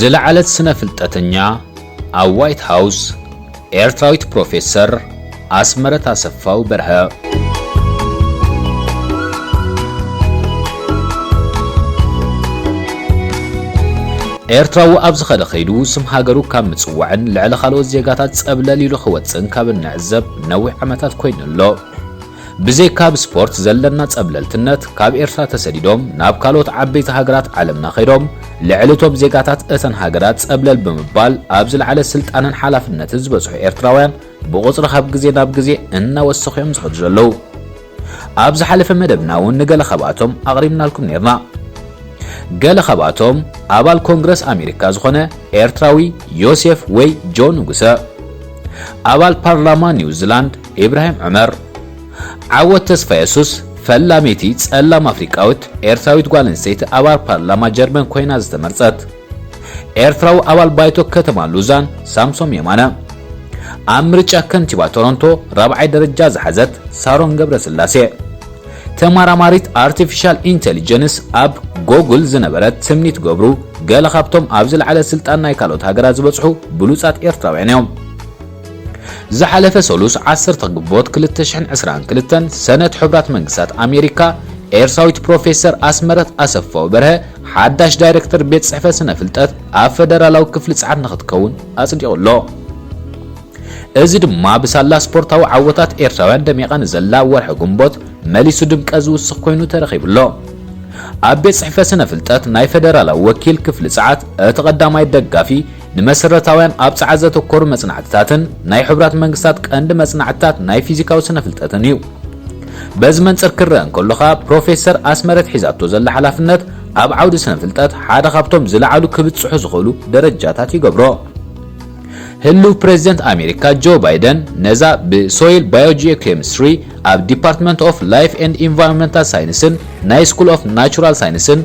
ዝለዓለት ስነ ፍልጠተኛ ኣብ ዋይት ሃውስ፣ ኤርትራዊት ፕሮፌሰር ኣስመረት ኣሰፋው በርሀ። ኤርትራዊ ኣብ ዝኸደ ከይዱ ስም ሃገሩ ካብ ምጽዋዕን ልዕሊ ካልኦት ዜጋታት ጸብለል ኢሉ ክወጽእን ካብ እንዕዘብ ነዊሕ ዓመታት ኮይኑ ኣሎ። ብዘይካ ኣብ ስፖርት ዘለና ጸብለልትነት፣ ካብ ኤርትራ ተሰዲዶም ናብ ካልኦት ዓበይቲ ሃገራት ዓለምና ከይዶም፣ ልዕሊ እቶም ዜጋታት እተን ሃገራት ጸብለል ብምባል፣ ኣብ ዝለዓለ ስልጣንን ሓላፍነትን ዝበጽሑ ኤርትራውያን ብቑጽሪ ካብ ግዜ ናብ ግዜ እናወሰኹ እዮም ዝኸዱ ዘለዉ። ኣብ ዝሓለፈ መደብና እውን ንገለ ካብኣቶም ኣቕሪብናልኩም ነይርና። ገለ ካብኣቶም፣ ኣባል ኮንግረስ ኣሜሪካ ዝኾነ ኤርትራዊ ዮሴፍ ወይ ጆ ንጉሰ፣ ኣባል ፓርላማ ኒውዚላንድ ኢብራሂም ዑመር፣ ዓወት ተስፋ የሱስ፣ ፈላመይቲ ጸላም ኣፍሪቃዊት ኤርትራዊት ጓል ኣንስተይቲ ኣባል ፓርላማ ጀርመን ኮይና ዝተመርጸት፣ ኤርትራዊ ኣባል ባይቶ ከተማ ሉዛን ሳምሶም የማነ፣ ኣብ ምርጫ ከንቲባ ቶሮንቶ ራብዓይ ደረጃ ዝሓዘት ሳሮን ገብረስላሴ፣ ተመራማሪት ኣርቲፊሻል ኢንተሊጀንስ ኣብ ጎጉል ዝነበረት ትምኒት ገብሩ፣ ገለ ካብቶም ኣብ ዝለዓለ ስልጣን ናይ ካልኦት ሃገራት ዝበጽሑ ብሉጻት ኤርትራውያን እዮም። ዝሓለፈ ሰሉስ ዓሰርተ ግንቦት ክልተ ሽሕን ዕስራን ክልተን ሰነት ሕቡራት መንግስታት ኣሜሪካ፣ ኤርትራዊት ፕሮፌሰር ኣስመረት ኣሰፋው በርሀ፣ ሓዳሽ ዳይረክተር ቤት ጽሕፈት ስነ ፍልጠት ኣብ ፈደራላዊ ክፍሊ ጸዓት ንኽትከውን ኣጽዲቑ ኣሎ። እዚ ድማ ብሳላ ስፖርታዊ ዓወታት ኤርትራውያን ደሚቓ ንዘላ ወርሒ ግንቦት መሊሱ ድምቀት ዝውስኽ ኮይኑ ተረኺቡ ኣሎ። ኣብ ቤት ጽሕፈት ስነ ፍልጠት ናይ ፈደራላዊ ወኪል ክፍሊ ጸዓት እቲ ቀዳማይ ደጋፊ ንመሰረታውያን ኣብ ጸዓት ዘተኮሩ መጽናዕትታትን ናይ ሕቡራት መንግስታት ቀንዲ መጽናዕትታት ናይ ፊዚካዊ ስነ ፍልጠትን እዩ። በዚ መንጽር ክረአ እንከሎ ኸኣ ፕሮፌሰር ኣስመረት ሒዛቶ ዘላ ሓላፍነት ኣብ ዓውዲ ስነ ፍልጠት ሓደ ካብቶም ዝለዓሉ ክብጽሑ ዝኽእሉ ደረጃታት ይገብሮ። ህሉው ፕሬዚደንት ኣሜሪካ ጆ ባይደን ነዛ ብሶይል ባዮጂኦኬሚስትሪ ኣብ ዲፓርትመንት ኦፍ ላይፍ ኤንድ ኢንቫይሮንመንታል ሳይንስን ናይ ስኩል ኦፍ ናቹራል ሳይንስን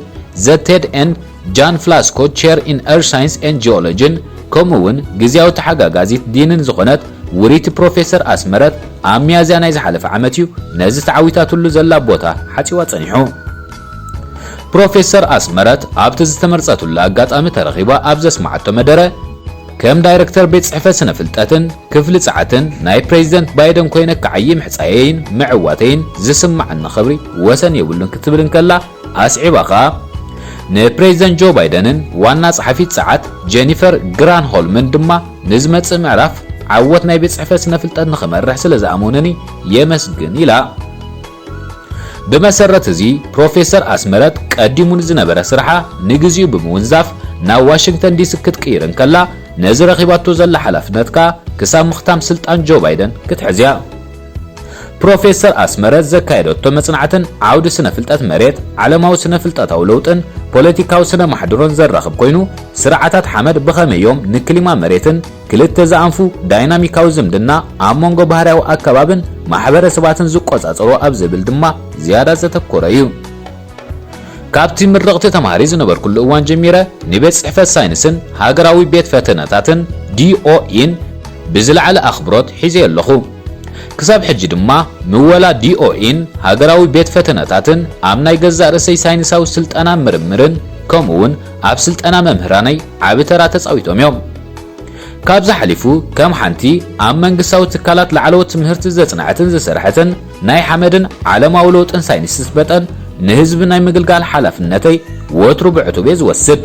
ዘ ቴድ ኤንድ ጃን ፍላስኮ ቼር ኢን ኤርዝ ሳይንስ ኤንድ ጂኦሎጂን ከምኡ እውን ግዝያዊ ተሓጋጋዚት ዲንን ዝኾነት ውሪቲ ፕሮፌሰር ኣስመረት ኣብ ሚያዝያ ናይ ዝሓለፈ ዓመት እዩ ነዚ ተዓዊታትሉ ዘላ ቦታ ሓጺዋ ጸኒሑ። ፕሮፌሰር ኣስመረት ኣብቲ ዝተመርጸትሉ ኣጋጣሚ ተረኺባ ኣብ ዘስማዓቶ መደረ፣ ከም ዳይረክተር ቤት ጽሕፈት ስነ ፍልጠትን ክፍሊ ጸዓትን ናይ ፕሬዚደንት ባይደን ኮይነ ክዓዪ ምሕጻየይን ምዕዋተይን ዝስማዓኒ ክብሪ ወሰን የብሉን ክትብል እንከላ፣ ኣስዒባ ኸኣ ንፕሬዚደንት ጆ ባይደንን ዋና ጸሓፊት ጸዓት ጀኒፈር ግራንሆልምን ድማ ንዝመጽእ ምዕራፍ ዓወት ናይ ቤት ጽሕፈት ስነ ፍልጠት ንኽመርሕ ስለ ዝኣመኑኒ የመስግን ኢላ። ብመሰረት እዚ ፕሮፌሰር ኣስመረት ቀዲሙ ንዝነበረ ስርሓ ንግዚኡ ብምውንዛፍ ናብ ዋሽንግተን ዲሲ ክትቅይር እንከላ፣ ነዚ ረኺባቶ ዘላ ሓላፍነት ከኣ ክሳብ ምኽታም ስልጣን ጆ ባይደን ክትሕዝ እያ። ፕሮፌሰር ኣስመረት ዘካየደቶ መጽናዕትን ዓውዲ ስነ ፍልጠት መሬት፣ ዓለማዊ ስነ ፍልጠታዊ ለውጥን ፖለቲካዊ ስነ ማሕድሮን ዘራኽብ ኮይኑ፣ ስርዓታት ሓመድ ብኸመይ እዮም ንክሊማ መሬትን ክልተ ዝኣንፉ ዳይናሚካዊ ዝምድና ኣብ መንጎ ባህርያዊ ኣከባብን ማሕበረሰባትን ዝቆጻጸሩ ኣብ ዝብል ድማ ዝያዳ ዘተኮረ እዩ። ካብቲ ምርቕቲ ተማሃሪ ዝነበርኩሉ እዋን ጀሚረ፣ ንቤት ጽሕፈት ሳይንስን ሃገራዊ ቤት ፈተነታትን፣ ዲኦኢን፣ ብዝለዓለ ኣኽብሮት ሒዘዮ ኣለኹ። ክሳብ ሕጂ ድማ፣ ምወላ ዲኦኢን ሃገራዊ ቤት ፈተነታትን ኣብ ናይ ገዛእ ርእሰይ ሳይንሳዊ ስልጠና ምርምርን፣ ከምኡ እውን ኣብ ስልጠና መምህራነይ ዓቢ ተራ ተጻዊቶም እዮም። ካብዚ ሓሊፉ፣ ከም ሓንቲ ኣብ መንግስታዊ ትካላት ላዕለዎት ትምህርቲ ዘጽንዐትን ዝሰርሐትን ናይ ሓመድን ዓለማዊ ለውጥን ሳይንቲስት መጠን፣ ንህዝቢ ናይ ምግልጋል ሓላፍነተይ ወትሩ ብዕቱብ እየ ዝወስድ።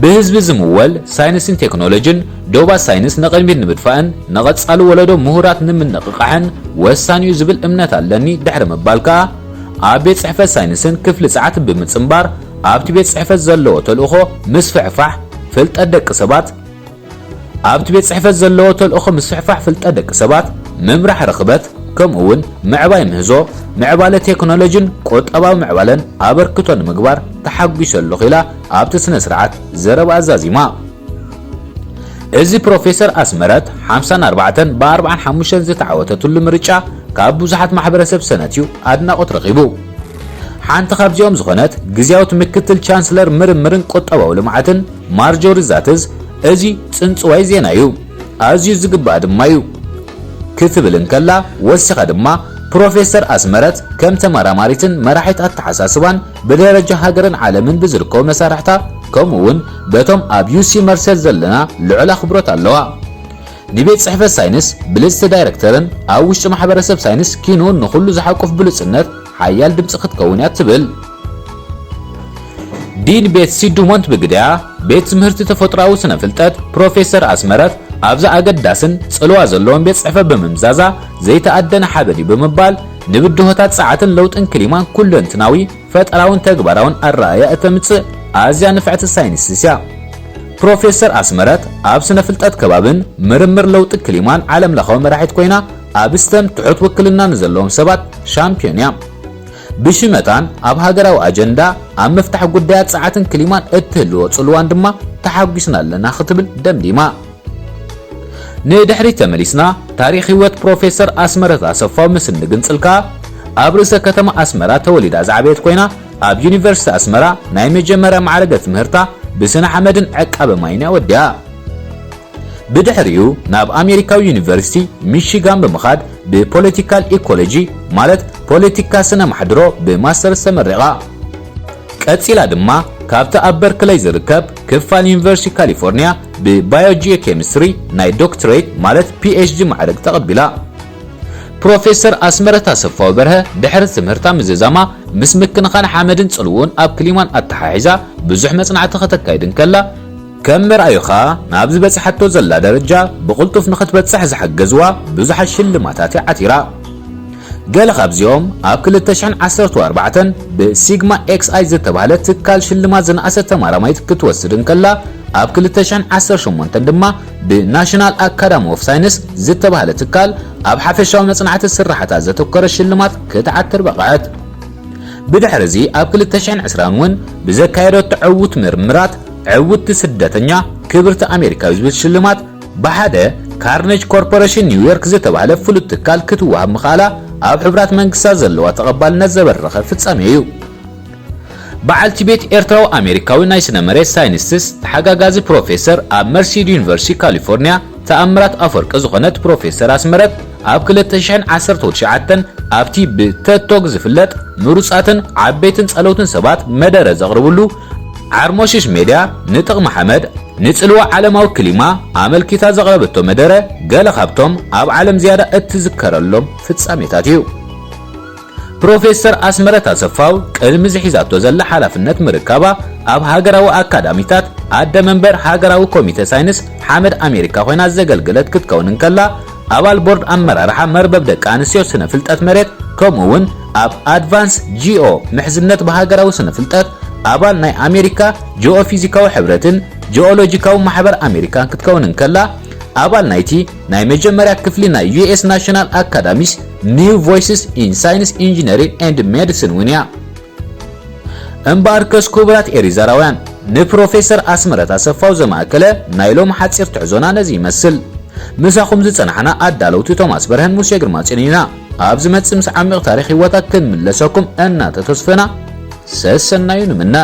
ብህዝቢ ዝምወል ሳይንስን ቴክኖሎጂን ዶባት ሳይንስ ንቕድሚት ንምድፋእን ንቐጻሊ ወለዶ ምሁራት ንምንቕቓሕን ወሳኒ እዩ ዝብል እምነት ኣለኒ ድሕሪ ምባል ከኣ፣ ኣብ ቤት ጽሕፈት ሳይንስን ክፍሊ ጸዓት ብምጽንባር፣ ኣብቲ ቤት ጽሕፈት ዘለዎ ተልእኾ ምስፍሕፋሕ ፍልጠት ደቂ ሰባት፣ ኣብቲ ቤት ጽሕፈት ዘለዎ ተልእኾ ምስፍሕፋሕ ፍልጠት ደቂ ሰባት፣ ምምራሕ ርኽበት፣ ከምኡ እውን ምዕባይ ምህዞ፣ ምዕባለ ቴክኖሎጂን ቁጠባዊ ምዕባለን ኣበርክቶ ንምግባር ተሓጒሰ ኣለኹ ኢላ ኣብቲ ስነ ስርዓት ዘረባኣ ዛዚማ። እዚ ፕሮፌሰር ኣስመረት ሓምሳን ኣርባዕተን ብኣርባዓን ሓሙሽተን ዝተዓወተትሉ ምርጫ ካብ ብዙሓት ማሕበረሰብ ሰነት እዩ ኣድናቖት ረኺቡ። ሓንቲ ካብዚኦም ዝኾነት ግዝያዊት ምክትል ቻንስለር ምርምርን ቁጠባዊ ልምዓትን ማርጆሪ ዛትዝ፣ እዚ ጽንጽዋይ ዜና እዩ፣ ኣዝዩ ዝግባእ ድማ እዩ ክትብል እንከላ፣ ወሲኻ ድማ ፕሮፌሰር ኣስመረት ከም ተመራማሪትን መራሒት ኣተሓሳስባን ብደረጃ ሃገርን ዓለምን ብዝርከቡ መሳርሕታ ከምኡ እውን በቶም ኣብ ዩሲ መርሰል ዘለና ልዑል ኣኽብሮት ኣለዋ። ንቤት ጽሕፈት ሳይንስ ብልጽቲ ዳይረክተርን ኣብ ውሽጢ ማሕበረሰብ ሳይንስ ኪንውን ንኹሉ ዝሓቁፍ ብሉጽነት ሓያል ድምጺ ክትከውን እያ ትብል። ዲን ቤት ሲዱሞንት ብግደያ፣ ቤት ትምህርቲ ተፈጥሮኣዊ ስነ ፍልጠት ፕሮፌሰር ኣስመረት፣ ኣብዚ ኣገዳስን ጽልዋ ዘለዎን ቤት ጽሕፈት ብምምዛዛ ዘይተኣደነ ሓበን እዩ ብምባል፣ ንብድሆታት ጸዓትን ለውጥን ክሊማን ኩለንትናዊ ፈጠራውን ተግባራውን ኣረኣእያ እተምጽእ ኣዝያ ንፍዕቲ ሳይንቲስት እያ። ፕሮፌሰር ኣስመረት ኣብ ስነ ፍልጠት ከባብን ምርምር ለውጢ ክሊማን ዓለም ለኻዊ መራሒት ኮይና፣ ኣብ ስተም ትሑት ውክልና ንዘለዎም ሰባት ሻምፒዮን እያ። ብሽመታን ኣብ ሃገራዊ ኣጀንዳ ኣብ ምፍታሕ ጉዳያት ጸዓትን ክሊማን እትህልዎ ጽልዋን ድማ ተሓጒስና ኣለና ክትብል ደምዲማ። ንድሕሪት ተመሊስና ታሪኽ ህይወት ፕሮፌሰር ኣስመረት ኣሰፋው ምስ እንግንጽል ከኣ፣ ኣብ ርእሰ ከተማ ኣስመራ ተወሊዳ ዝዓበየት ኮይና፣ ኣብ ዩኒቨርሲቲ ኣስመራ ናይ መጀመርያ ማዕረገ ትምህርታ ብስነ ሓመድን ዕቃበ ማይን እያ ወዲኣ። ብድሕሪኡ ናብ ኣሜሪካዊ ዩኒቨርሲቲ ሚሺጋን ብምኻድ ብፖለቲካል ኢኮሎጂ፣ ማለት ፖለቲካ ስነ ማሕድሮ፣ ብማስተርስ ተመሪቓ። ቀጺላ ድማ ካብቲ ኣብ በርክለይ ዝርከብ ክፋል ዩኒቨርሲቲ ካሊፎርኒያ ብባዮጂኦኬሚስትሪ ናይ ዶክትሬት፣ ማለት ፒ ኤች ዲ ማዕረግ ተቐቢላ። ፕሮፌሰር ኣስመረት ኣሰፋው በርሀ ድሕሪ ትምህርታ ምዝዛማ ምስ ምክንኻን ሓመድን ጽልውኡን ኣብ ክሊማን ኣተሓሒዛ ብዙሕ መጽናዕቲ ከተካይድ እንከላ፣ ከም መርኣዩ ኸኣ ናብዚ በጺሓቶ ዘላ ደረጃ ብቕልጡፍ ንኽትበጽሕ ዝሓገዝዋ ብዙሓት ሽልማታት እያ ዓቲራ። ገለ ካብዚኦም ኣብ ክልተ ሽሕን ዓሰርተ ኣርባዕተን ብሲግማ ኤክስ ኣይ ዝተባህለ ትካል ሽልማት ዝነኣሰት ተማራማይት ክትወስድ እንከላ፣ ኣብ ክልተ ሽሕን ዓሰርተ ሸሞንተን ድማ ብናሽናል ኣካዳሚ ኦፍ ሳይንስ ዝተባህለ ትካል ኣብ ሓፈሻዊ መጽናዕቲ ስራሓታ ዘተኮረ ሽልማት ክትዓትር በቕዐት። ብድሕሪ እዚ ኣብ ክልተ ሽሕን ዕስራን እውን ብዘካየደቶ ዕዉት ምርምራት ዕውትቲ ስደተኛ ክብርቲ ኣሜሪካዊ ዝብል ሽልማት ብሓደ ካርኔጅ ኮርፖሬሽን ኒውዮርክ ዝተባህለ ፍሉጥ ትካል ክትወሃብ ምኽኣላ ኣብ ሕቡራት መንግስታት ዘለዋ ተቐባልነት ዘበረኸ ፍጻሜ እዩ። በዓልቲ ቤት ኤርትራዊ ኣሜሪካዊ ናይ ስነ መሬት ሳይንቲስት ተሓጋጋዚ ፕሮፌሰር ኣብ መርሲድ ዩኒቨርሲቲ ካሊፎርኒያ ተኣምራት ኣፈወርቂ ዝኾነት ፕሮፌሰር ኣስመረት ኣብ ክልተ ሽሕን ዓሰርተ ትሽዓተን ኣብቲ ብተቶግ ዝፍለጥ ምሩጻትን ዓበይትን ጸለውትን ሰባት መደረ ዘቕርብሉ ዓርሞሽሽ ሜድያ ንጥቕሚ ሓመድ፣ ንጽልዋ ዓለማዊ ክሊማ ኣመልኪታ ዘቕረበቶ መደረ ገለ ካብቶም ኣብ ዓለም ዝያዳ እትዝከረሎም ፍጻሜታት እዩ። ፕሮፌሰር ኣስመረት ኣሰፋው ቅድሚ ዝሒዛቶ ዘላ ሓላፍነት ምርካባ ኣብ ሃገራዊ ኣካዳሚታት ኣደ መንበር ሃገራዊ ኮሚተ ሳይንስ ሓመድ ኣሜሪካ ኮይና ዘገልገለት ክትከውን እንከላ፣ ኣባል ቦርድ ኣመራርሓ መርበብ ደቂ ኣንስትዮ ስነ ፍልጠት መሬት፣ ከምኡ እውን ኣብ ኣድቫንስ ጂኦ ምሕዝነት ብሃገራዊ ስነ ፍልጠት ኣባል ናይ ኣሜሪካ ጂኦፊዚካዊ ሕብረትን ጂኦሎጂካዊ ማሕበር ኣሜሪካን ክትከውን እንከላ፣ ኣባል ናይቲ ናይ መጀመርያ ክፍሊ ናይ ዩ ኤስ ናሽናል ኣካዳሚስ ኒው ቮይስስ ኢን ሳይንስ ኢንጂነሪንግ ኤንድ ሜዲሲን እውን እያ። እምበኣርከስ ክቡራት ኤሪዛራውያን፣ ንፕሮፌሰር ኣስመረት ኣሰፋው ዘማእከለ ናይ ሎሚ ሓጺር ትሕዞና ነዚ ይመስል። ምሳኹም ዝጸናሕና ኣዳለውቲ ቶማስ በርሀን ሙሴ ግርማጽዮን ኢና። ኣብ ዝመጽእ ምስ ዓሚቕ ታሪኽ ህይወታ ክንምለሰኩም እናተተስፈና፣ ሰሰናዩ ንምነ።